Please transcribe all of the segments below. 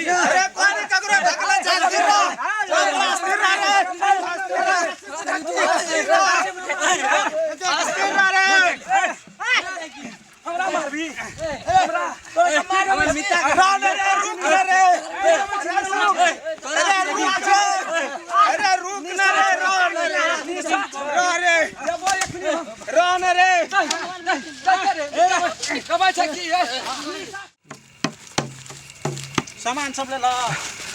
अरे पानी ककरो ढकला छै स्थिर रह स्थिर रह रे स्थिर रह स्थिर रह रे हमरा मारबी हमरा हमर मिता रह रे रुक रे रे अरे रुक रे अरे रुक ना रे रह रे रह रे रह ना रे कमाइ छै की सामान सब ले ला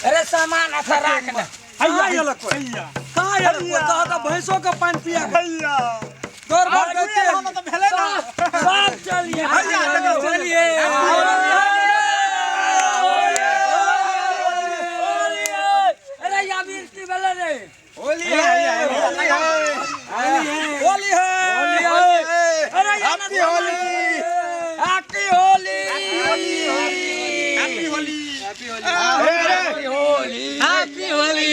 अरे सामान अच्छा राख ना हैया आयल कोई कहाँ आयल कोई कहाँ तऽ भैंसो के पानि पिया के हैया तोर भर के हम तऽ भेलै ना सब चलिए हैया चलिए अरे याबीर की भेलै रे होली है होली है होली है होली है अरे happy Holi happy Holi happy Holi happy Holi happy Holi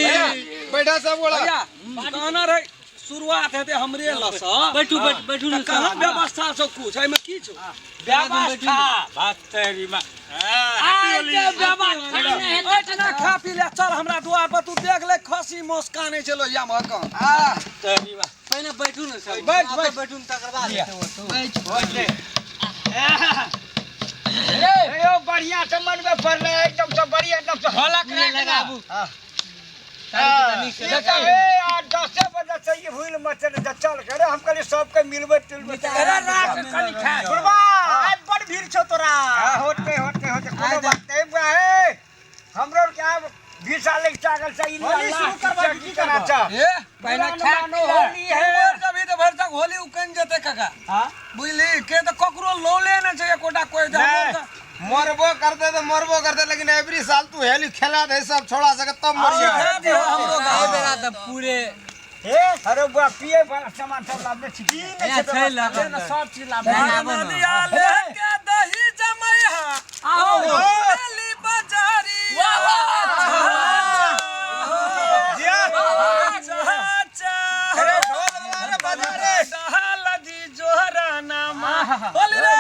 बैठा सब गोला भैया कहना रहे शुरुआत हेतै हमरे लस बैठू बैठू तऽ कहाँ व्यवस्था सब कुछ एहिमे की छौ व्यवस्था बात तेरी माँ आइ के व्यवस्था नहि हेतै एहिठिना खा पी ले चल हमरा दुआर पर तू देख ले खसी मोस कानै छलो या महकन तेरी माँ पहिने बैठू ने सब बैठ, बैठ। बैठू ने तकर बाद हेतै ओतौ। यो बढ़िया से मनबे पड़ले एकदम से बढ़िया एकदम से हलक नहि लगाबू देखा ए आ 10 बजे से ये भूल मचल जे चल करे हम कहली सबके मिलबे तिलबे अरे राख कनि खा बुढ़वा आइ बड़ भीड़ छौ तोरा हां होते होते होते कोनो बात नहीं बा ए हमरो के आब 20 साल के चागल से ई होली शुरू करबा की करना करबा? चा ए पहिने खा मानो होली है मर जबी तऽ भरि तक होली उकनि जेतै काका बुझली के तऽ ककरो लौले नहि छै एकोटा कोइ जे हमर तऽ- मरबो करते तो मरबो करते लेकिन एवरी साल तू हेली खेला दे सब छोड़ा सके तब मरिए सिखा दिहो हमरो एहि गाँव। बेरा तऽ पूरे ए अरे बुआ पिए वाला सामान सब लाबने छी की नहीं यहाँ छै लगल ने सब चीज लाबै आबो ने। नदिया लेके दही जमैहा आओ। होली बजारिया जिया। अच्छा अच्छा अरे ढोल वाला रे बजा रे डहाल जी जोहरा नामा होली रे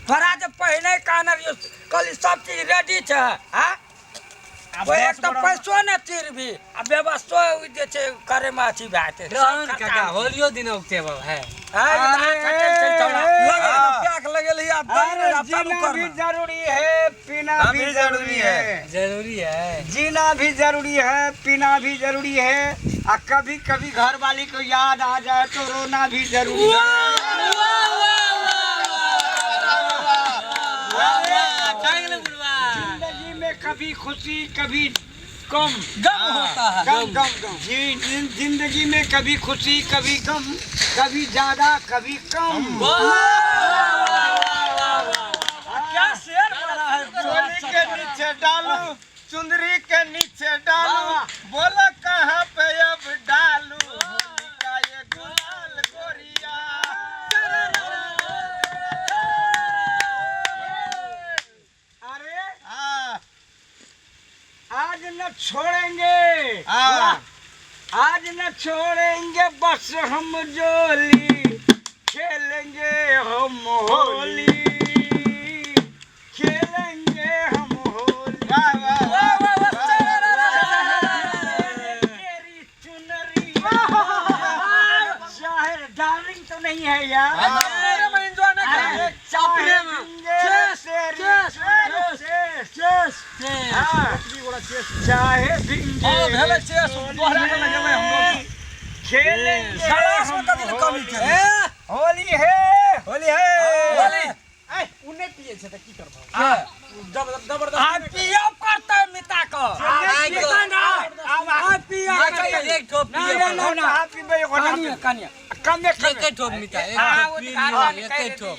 तोरा जे पहिने कहने रहियो कहली सब चीज रेडी छै हाँ ओहि एक तऽ पैसो ने तीर भी आ व्यवस्थो जे छै करे मे अथी भए जेतै रहन काका होलियो दिन उगते बाबा है लगे प्याक लगेलही आ दही अरे आब चालू जीना कर भी ना। जरूरी है पीना भी जरूरी है जरूरी है जीना भी जरूरी है पीना भी जरूरी है आ कभी कभी घर वाली को याद आ जाए तो रोना भी जरूरी है जिंदगी में कभी खुशी कभी कम गम होता है गम गम गम जी जिंदगी में कभी खुशी कभी गम कभी ज्यादा कभी कम क्या शेर मारा है चोली के नीचे डालू चुंदरी के नीचे डालू बोलो कहाँ पे अब डालू होली का ये गुलाल गोरिया अरे हाँ, आज न छोड़ेंगे हाँ। आज न छोड़ेंगे बस हम जोली खेलेंगे हम होली खेलेंगे हम होली वाह, वाह, वाह, वाह, तेरी चुनरी जाहिर डार्लिंग तो नहीं है यार मेरे में एंजॉय नहीं अरे करेंगे चाहे भींगे तेरी चेस, चेस, हाँ, चाहे भींगे हाँ, भेलै चेस, दोहरा के लगेबै हमरो। खेलेंगे सलास में हम कथी ले कमी छै? होली है होली है होली। उने पिए छै त की करबो जबरदस्ती आ पियो करतै मिता क मिता ना आ पियो करतै एक ठोप ना पियो ना ना ना आप पीबे एगो ना कनिया कनिया कमे एक ठोप मिता एक आ ठोप पी लियो एक ठोप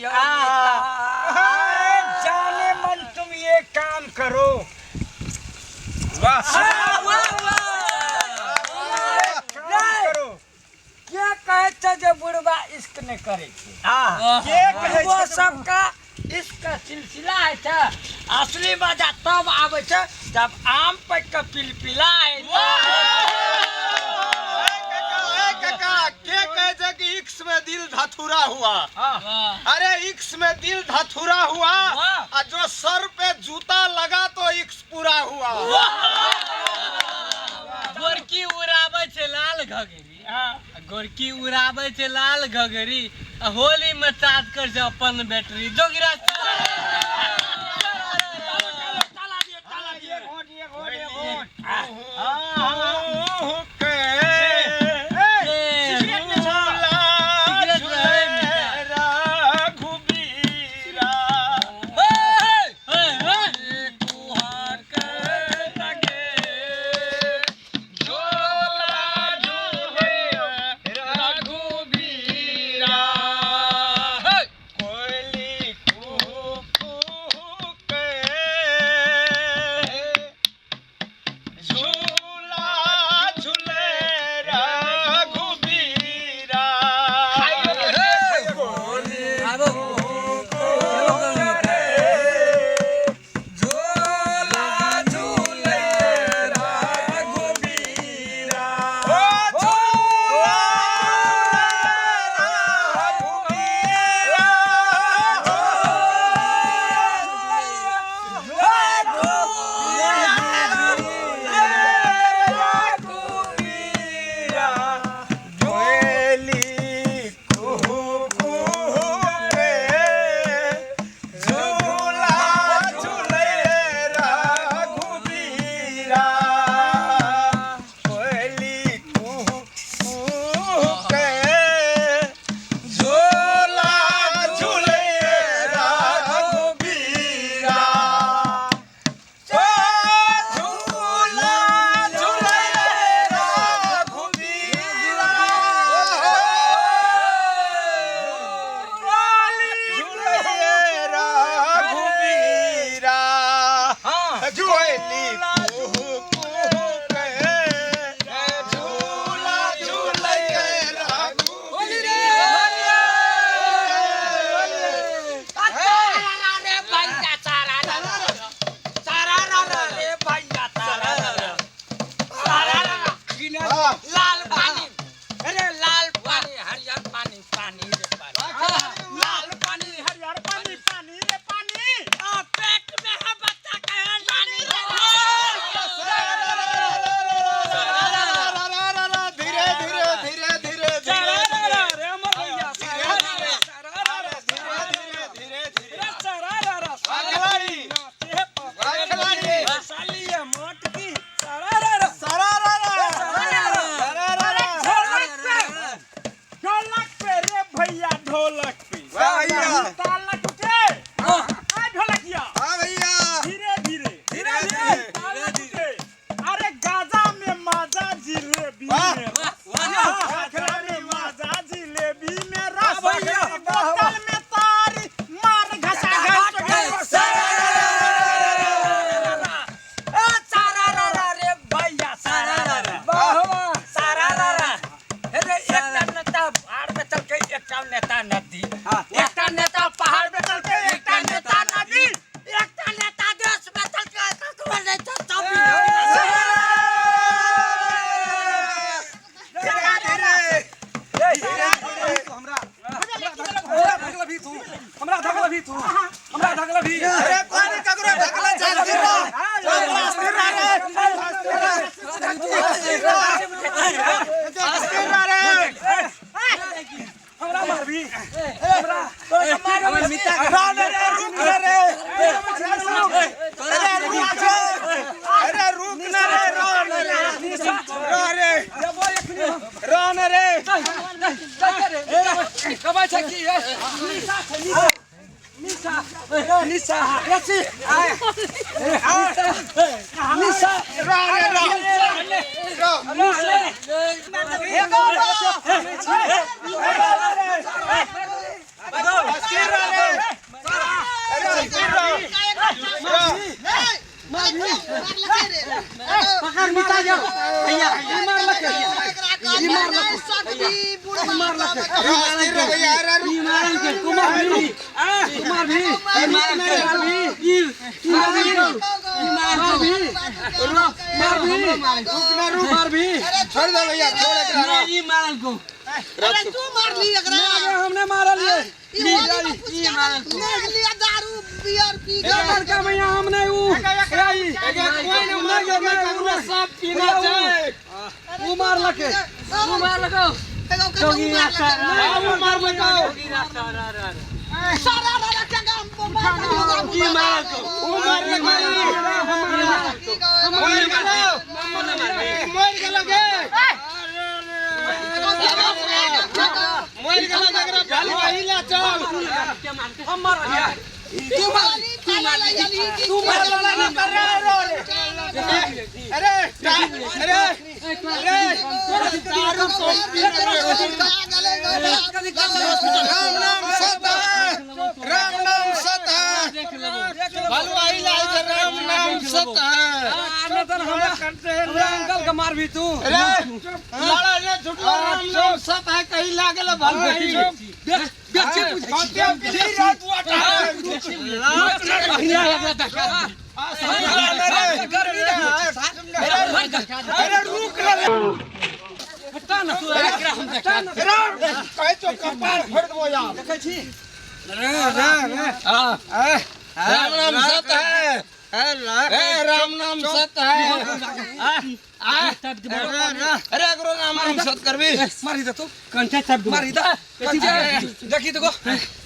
अरे जाने मन तुम ये काम करो वाह काम करो के कहै छै जे बुढ़बा इश्क नहि करै छै के कहै वो छै सबका इश्क सिलसिला होइ छै असली मजा तब आबै छै जब आम पाकि कऽ पिलपिला ए काका ए काका के कहै छै कि इक्स में दिल धथुरा हुआ। अरे इक्स में दिल धथुरा हुआ और जो सर पे जूता लगा तो इक्स पूरा हुआ। गोरकी उड़ाबै छै लाल घघरी, गोरकी उड़ाबै छै लाल घघरी, होली में चार्ज कर छै अपन बैटरी। जोगिरा लाल पानी, अरे लाल पानी हरियर पानी, पानी रे पानी, लाल पानी हरियर पानी, पानी रे पानी। आ पेट में है बच्चा के पानी रे। धीरे धीरे धीरे धीरे धीरे रे अमर भैया, धीरे धीरे धीरे। खिलाड़ी साली मोटकी सरारा ढोलक पे रे भैया, ढोलक पे ताल न टूटे। आ ढोलकिया धीरे धीरे धीरे धीरे ताल न टूटे। अरे गाजा में माजा जिलेबी में, गाजा में माजा जिलेबी में रस, बोतल में तारी मार घसा घस। सारा रे भैया, सारा सारा। अरे एकटा नेता पहाड़ पे चल के, एकटा नेता नदी, एकटा नेता पहाड़ पे चल के, एकटा नेता नदी, एकटा नेता देश में चल के, ककरो नहीं छै सब। हमरा धकला भी तू, हमरा धकला भी। अरे पानी ककरो ढकला चल हमरा मारबी, हमरा रुक रे, अरे रुक ना रे, रह रे, रह ना रे। कमाई छै की निशा निशा निशा निशा निशा रह रे, रह पकड़ मिटा जाओ भैया, ई मार लके, ई मार लके। अस्थिर रह भैया, अरे रुक। कुमार भी कुमार भी कुमार भी कुमार भी कुमार भी मार भी रुक ना रुक। मार भी छोड़ दे भैया, छोड़ एकरा। ई मारल को। अरे तू मार ली एकरा। हमने मारल ये ई होली में फुसका मार लिया, दारू बियर पी के। लड़का भैया हमने ऊ कोई नहीं ककरो सब पीना छै। ऊ मार लके। ऊ मार लगो। एगो के ऊ मार लके। ऊ मार लको। सारा रा के गाम पर मार। की मारल को? ऊ मार लको। मर गेलो, मर गेलो गे, मर गेलो। जकरा भालू आइला चल। हम मार तू मार, तू मार, तू मार। अरे अरे अरे, दारू कम पी। राम नाम सत है, राम नाम सत है। भालू आइला इधर, राम नाम सत है। हमरा अंकल के मार भी तू। अरे लाड़ा ने झूठो, राम नाम सत है कहीं लागल भालू आई। देख देख छे पूछै छी। अरे रुक रे, कहे तो कपार फोड़ देबो यार। देखै छी। राम नाम सत है, ए राम नाम सत है। अरे अगरो राम नाम सत करबी। मारी दे तू। कंचा चाप। मारी दे। देखी तो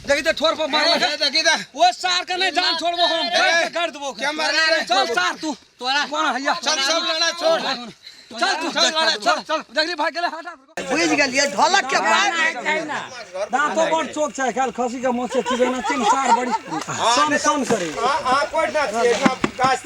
देखी तो ठोर पर मार। देखी दे। वो सार के नहीं जान छोड़बो हम, कर देबो। क्या मारने रे? चल सार तू तोरा कौन हैया। चल सब लड़ा छोड़। चल तू चल लड़ा छोड़। चल देखली भाग गेलै हटा। बुझि गेलियै ढोलक के बाद। दांतो बड़ चोक छै काल खसी के मोचे चिबेना तीन सार बड़ी सन सन करे। हां हां, कोई ना छियै गाछ।